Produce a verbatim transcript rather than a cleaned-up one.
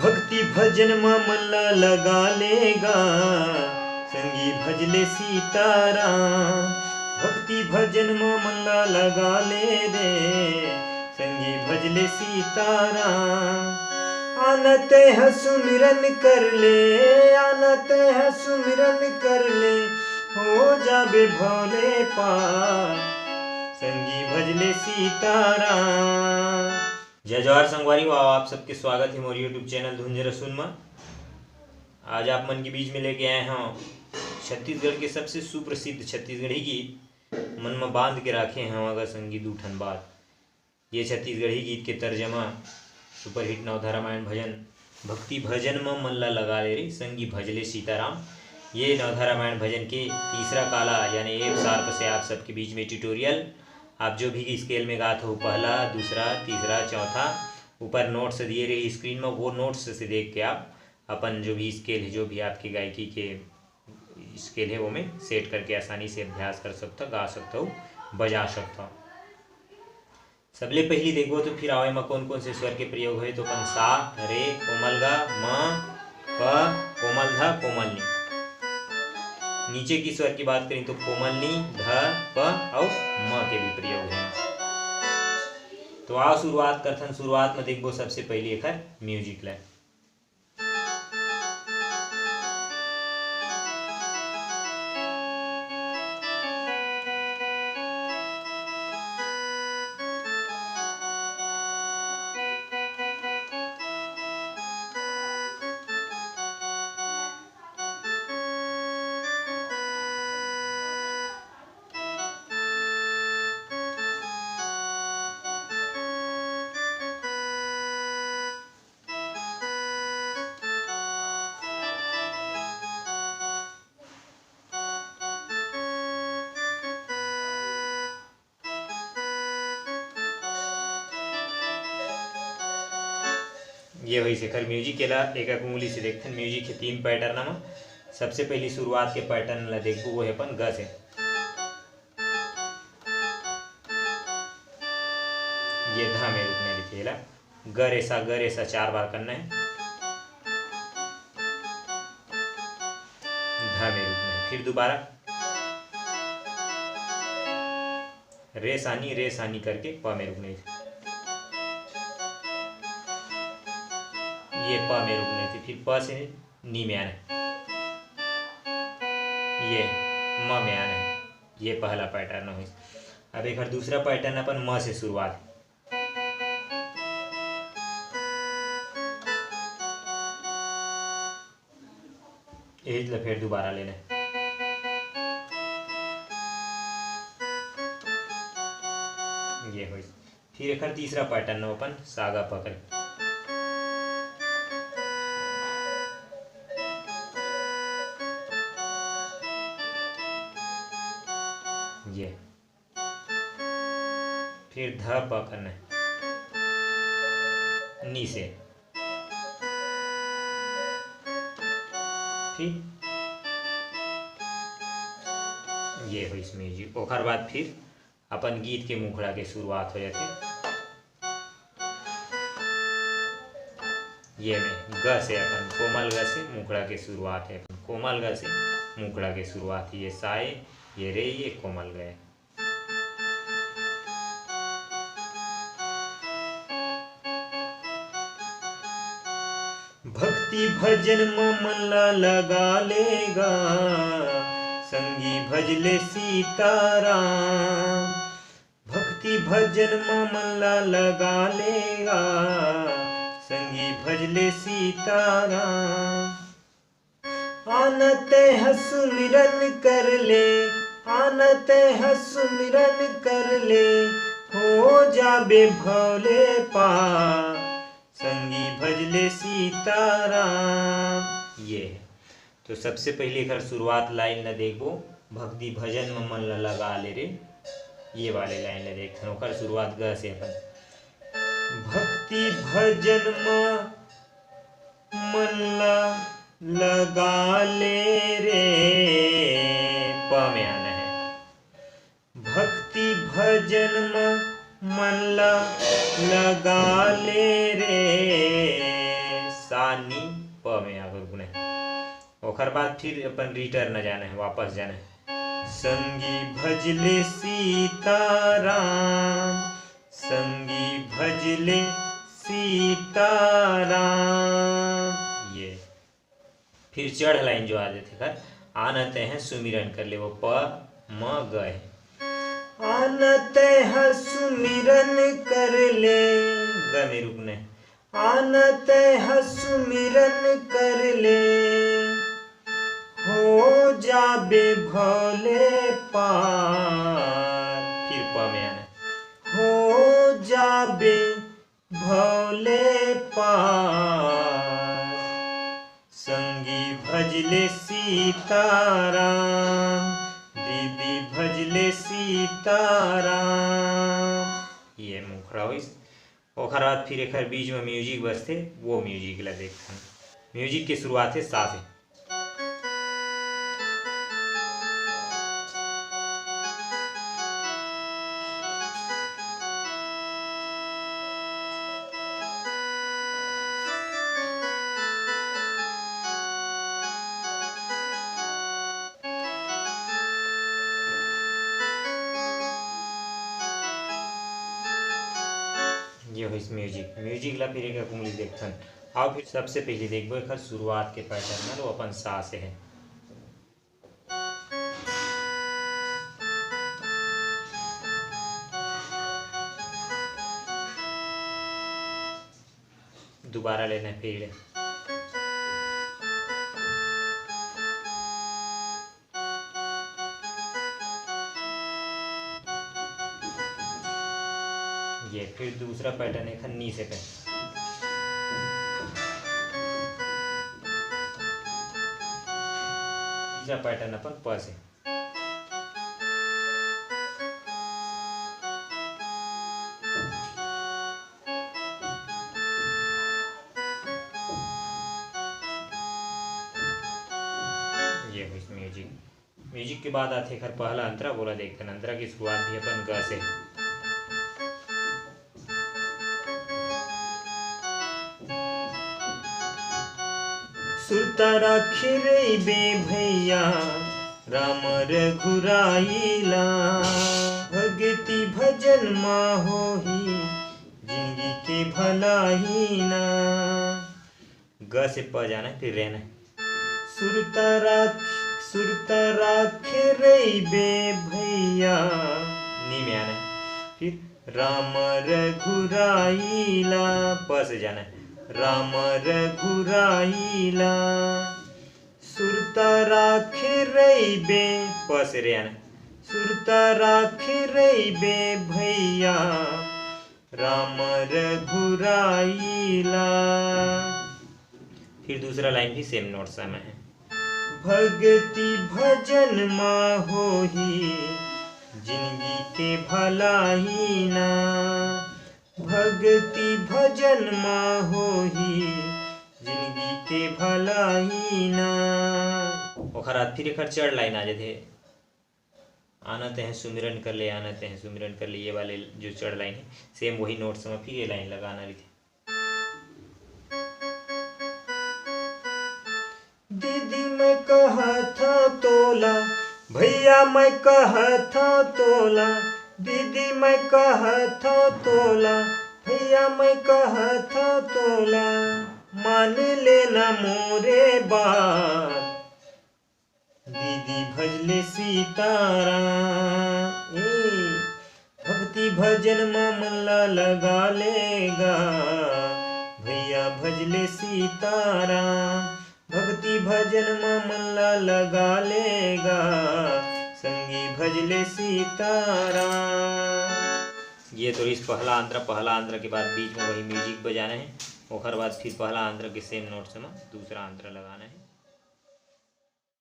भक्ति भजन म मन ला लगा ले गा, संगी भज ले सीताराम। भक्ति भजन म मन ला लगा ले रे, संगी भज ले सीताराम। आना तेंह सुमिरन कर ले, आना तेंह सुमिरन कर ले, हो जाबे भव ले पार, संगी भज ले सीताराम। जय जोहार संगवारी हो, आप सबके स्वागत हे मोर YouTube channel धुंझरसुन म। आज आप मन के बीच में लेके आए हंव छत्तीसगढ़ के सबसे सुप्रसिद्ध छत्तीसगढ़ी गीत मन म बांध के राखे हंव अगर संगी दू ठन बात। ये छत्तीसगढ़ी गीत के तर्जमा superhit नवधा रामायण भजन भक्ति भजन म मन ला लगा ले रे, संगी भज ले सीताराम। ये नवधा रामायण भजन के तीसरा काला यानी F sharp से आप सबके बीच में tutorial। आप जो भी scale में गात हो, पहला, दूसरा, तीसरा, चौथा, ऊपर notes दिए रही screen में, वो notes से देख के आप अपन जो भी scale है, जो भी आपके गायकी के scale है, वो में set करके आसानी से अभ्यास कर सकता, गा सकता हो, बजा सकता हो। सबले पहिली देखबो तो फिर आवे म कोन कोन से स्वर के प्रयोग होय, तो अपन सा, रे, कोमल गा, म, प, कोमल ध, कोमल नी। नीचे की स्वर की बात करें तो कोमल नी, ध, प अउ म के भी प्रयोग है। तो आओ शुरुआत करथन। शुरुआत में देखबो सबसे पहली एकर music ला। ये होइस एकर music। एला एक एक उंगली से देखथन। Music के तीन pattern म, सबसे पहली शुरुआत के pattern ला देखबो, वो है अपन ग से। ये ध में रुकना रहिथे, एला ग रे सा, ग रे सा चार बार करना है। ध में रुकना है। फिर दोबारा रे सा नी, रे सा नी करके प में रुकना है। ये प में रुकना है, फिर प से नी में आना है। ये म में आना है। ये पहला pattern होइस। अब एकर दूसरा pattern अपन म से शुरुआत। एहिच ला फेर दोबारा लेना है। ये होइस। फिर एकर तीसरा pattern ला अपन सा गा पकड़। ये फिर ध प करना है। नी से। फिर ये होइस music। ओकर बाद फिर अपन गीत के मुखड़ा के शुरुआत हो जाथे। ये में ग से अपन कोमल ग से मुखड़ा के शुरुआत है, अपन कोमल ग से मुखड़ा के शुरुआत। ये सा ए, ये रे, ये कोमल ग ए। भक्ति भजन म मन ला लगा ले गा, संगी भज ले सीताराम। भक्ति भजन म मन ला लगा ले गा, संगी भज ले सीताराम। आना तेंह सुमिरन कर ले, आना तेंह सुमिरन कर ले, हो जाबे भव ले पार, संगी भज ले सीताराम। ये है। तो सबसे पहले एकर शुरुआत line ला देखबो, भक्ति भजन म मन ला लगा ले रे, ये वाले line ला देखथन। ओकर शुरुआत ग से अपन। भक्ति भजन म मन ला लगा ले रे, प में आना है। भक्ति भजन म मन ला लगा ले रे, स सा नी प में आके रुकना हे। ओकर बाद फिर अपन return जाना हे, वापस जाना हे। संगी भजले सीताराम, संगी भजले सीताराम। ये फिर चढ़ line जो आ जाथे एकर, आन तैं ह सुमिरन कर ले, वो प म ग हे। आन तैं ह सुमिरन कर ले, ग में रुकना हे। आन तैं ह सुमिरन कर ले, हो जाबे भव ले पार। फिर प में आना हे। हो जाबे भव ले पार, संगी भजले सीताराम, दीदी भजले सीताराम। ये मुखड़ा होइस। ओकर बाद फिर एकर बीच में music बजथे, वो music ला देखथन। Music के शुरुआत हे सा से। ये होइस music। Music ला फिर एक कुंगली देखथन। आओ फिर सबसे पहले देखबो एकर शुरुआत के pattern ला, वो अपन सा से हे। दोबारा लेना हे फिर। ये फिर दूसरा pattern हे नी से पे। तीसरा pattern अपन प से। ये होइस music। Music के बाद आथे एकर पहला अंतरा, वोला देखथन। अंतरा की शुरुआत भी अपन ग से। सुरता राखे रहिबे भैया राम रघुराई ला, भगती भजन मा होही जिंदगी के भलाई ना। ग से प जाना हे, फिर रहना हे। सुरता राख, सुरता राखे रहिबे भैया, नी में आना हे। फिर राम रघुराई ला, प से जाना हे। राम रघुराई ला, सुरता राखे रहिबे, प से रे आना हे। सुरता राखे रहिबे भैया, राम रघुराई ला। फिर दूसरा line भी same notes में हे। भगती भजन मा होही जिंदगी के भलाई ना, भगती भजन मा होही जिंदगी के भलाई ना। ओकर बाद फिर एकर चढ़ line आ जाथे। आना तैं ह सुमिरन कर ले, आना तैं ह सुमिरन कर ले, ये वाले जो चढ़ line हे, same वही notes में फिर ये line लगाना रहिथे। दीदी मैं कहत हँव तोला, भैया मैं कहत हँव तोला, दीदी मैं कहत हँव तोला, भैया मैं कहत हँव तोला, मान लेना मोरे बात। दीदी भजले सीताराम, ए, भक्ति भजन मा मन ला लगा ले गा, भैया भजले सीताराम, भक्ति भजन मा मन ला लगा ले गा, संगी भजले सीताराम। ये तो रहिस पहला अंतरा। पहला अंतरा के बाद बीच में वही music बजाना हे, ओकर बाद फिर पहला अंतरा के same notes में दूसरा अंतरा लगाना हे।